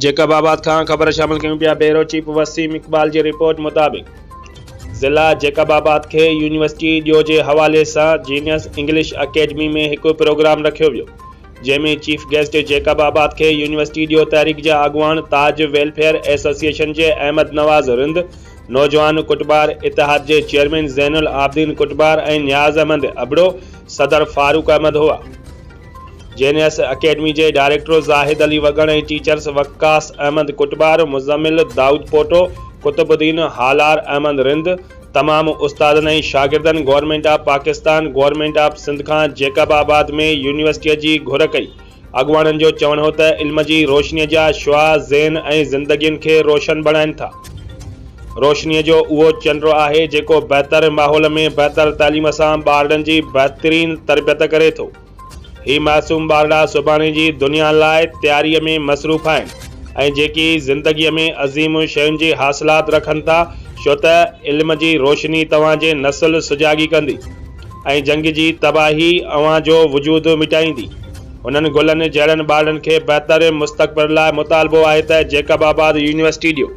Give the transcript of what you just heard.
Jacob آباد کان خبر شامل ڪيون پيا بيورو چيف وسيم اقبال جي رپورٽ مطابق ضلع جيڪب آباد کي يونيورسٽي ڏيو جي حوالي سان جينيس انگلش اڪيڊمي ۾ هڪ پروگرام رکيو ويو جنهن ۾ چيف گيسٽ جيڪب آباد کي يونيورسٽي ڏيو تحريڪ جا اڳواڻ تاج ويلفيئر ايسوسيئيشن جي احمد نواز رند نوجوان ڪٽبار اتحاد جي چيئرمين زين العابدين ڪٽبار ۽ نياز احمد ابڙو صدر فاروق احمد هئا. جينيس اڪيڊمي جي ڊائريڪٽر زاهد علي وڳڻ ۽ ٽيچرس وقاص احمد ڪٽبار، مزمل دائود پوٽو، قطب الدين، هالار احمد رند، تمام استادن ۽ شاگردن government of Pakistan, government of Sindh کان جيڪب آباد ۾ يونيورسٽيء جي گهر ڪئي. اڳواڻن جو چوڻ هو ته علم جي روشنيء جا شعاع ذهن ۽ زندگين کي روشن بڻائين ٿا. روشنيء جو اهو چنڊ آهي جيڪو بهتر ماحول ۾ بهتر تعليم سان ٻارڙن جي بهترين تربيت ڪري ٿو. هي معصوم ٻارڙا سڀاڻي جي دنيا لاء تياريء ۾ مصروف آهن ۽ جيڪي زندگيء ۾ عظيم شين جي حاصلات رکن ٿا ڇو ته علم جي روشني توهان جي نسل سجاڳي ڪندي ۽ جنگ جي تباهي اوهان جو وجود مٽائيندي. هنن گلن جهڙن ٻارڙن کي بهتر مستقبل لاء مطالبو آهي ته جيڪب آباد يونيورسٽي ڏيو.